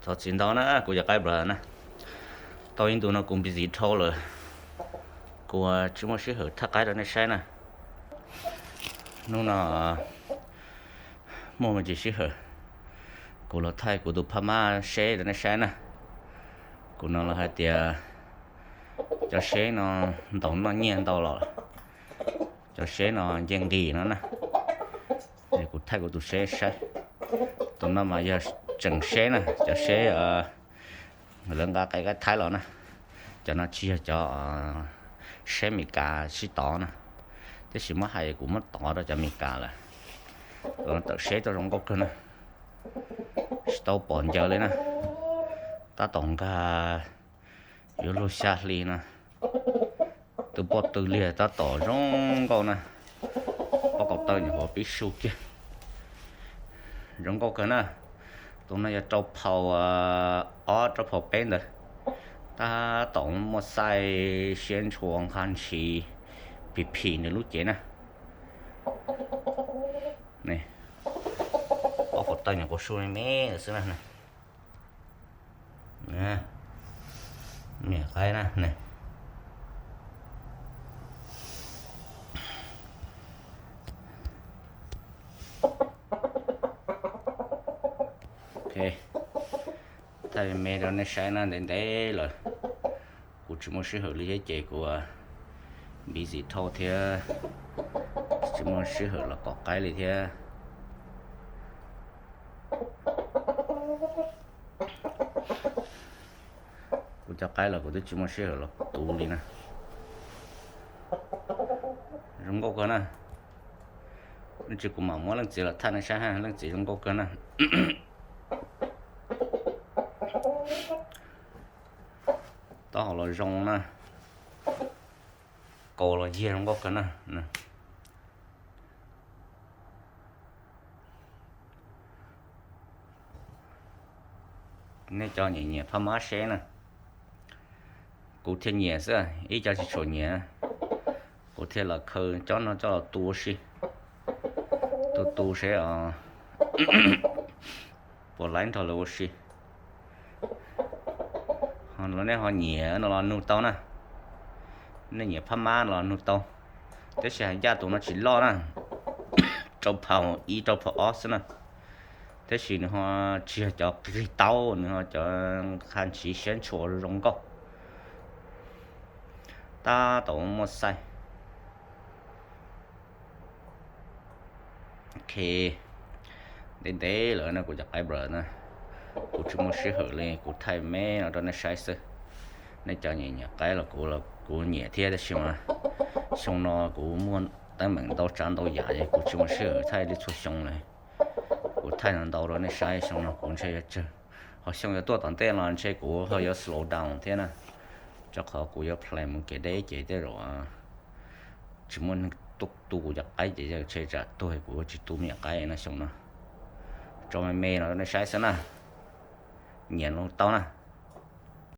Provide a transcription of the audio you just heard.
Thov txim ntau na kuv cov qaib bro na, tau ib ntu no kuv busy dhau lawm, kuv tsis muaj sij hawm thaij qaib rau nej saib na. Hnub no muaj me ntsis sij hawm, kuv los thaij kuv tus phab mab seb rau nej saib na. Kuv no los hais tias cov seb no ntaus noj nyiaj ntau los, cov seb no nce nqis no na. Kuv thaij kuv tus seb saib. Tus no mas yog tseem seb na, cov seb lawv nqa qe qaib Thaib los na. Cov no tsis yog cov seb Meskas sib tov na, tab sis muab hais kuv muab tov rau cov Meskas lawm. Tus no tawm seb tau zoo nkauj kawg na, tsis tau pom ncaws li na. Tab tom nkag yuav luag xya hli no. Tus pob tw liag tab tom zoo nkauj na, pob kaum tawj nyuam qhuav pib su kiag. Zoo nkauj kawg na. Tus no yog rau phau ob rau phau peb ntawd, tab tom muaj xaij siab ntshua nqa ntshis phim phim nws lub cev na. Pob kaum tawj nyuam qhuav su me me xwb na. Niam qaib na. Thaij me me rau nej saib na, ntev ntev lawm kuv tsis muaj sij hawm li thiab ces kuv busy dhau thiab, tsis muaj sij hawm los kom qaib li thiab. Kuv cov qaib los kuv twb tsis muaj sij hawm los tu li na. Zoo nkauj kawg na. Ib tsam kuv mam muab leej txiv los thaij nej saib, leej txiv zoo nkauj kawg na. Taub hau los zoo na, kaus los yig zoo nkauj kawg na. Nej cov nyiam nyiam phab mab seb na, kuv thiaj nyiam xwb, ib co tsis tshua nyiam, kuv thiaj los khaws cov no coj los tu ua si, tu tu seb os, puas laib nrog lawv ua si. Ho los nej ho nyiam no los nug tau na, nej nyiam phab mab no los nug tau, tab sis hais ncaj tus no tsis loj na, rau phau ib rau phau ob xwb na, tab sis nws ho tsis yog cov qig taub, nws ho cov nqa ntshis siab ntshua zoo nkauj, tab tom muaj xaij. Ok, ntev ntev lawm no kuv cov qaib bro na, kuv tsis muaj sij hawm li, kuv thaij me no rau nej saib xwb. Nej cov nyiam nyiam qaib los kuv, kuv nyiam thiab, tab sis mas xyoo no kuv muaj teeb meem ntau tsav ntau yam es kuv tsis muaj sij hawm thaij li txhua xyoo li. Kuv thaij ntau ntau rau nej saib, xyoo no kuv ntshe yuav tsawg, ho xyoo yuav tuaj tom ntej los ntshe kuv ho yuav slow down thiab na, rau qhov kuv yuav plan mus kev deb ces tej zaum tsis muaj neeg tu kuv cov qaib ces ntshe tsam tuag kuv tsis tu me nyuam qaib no xyoo no. Tso me me no rau nej saib xwb na, nyiam los tau na.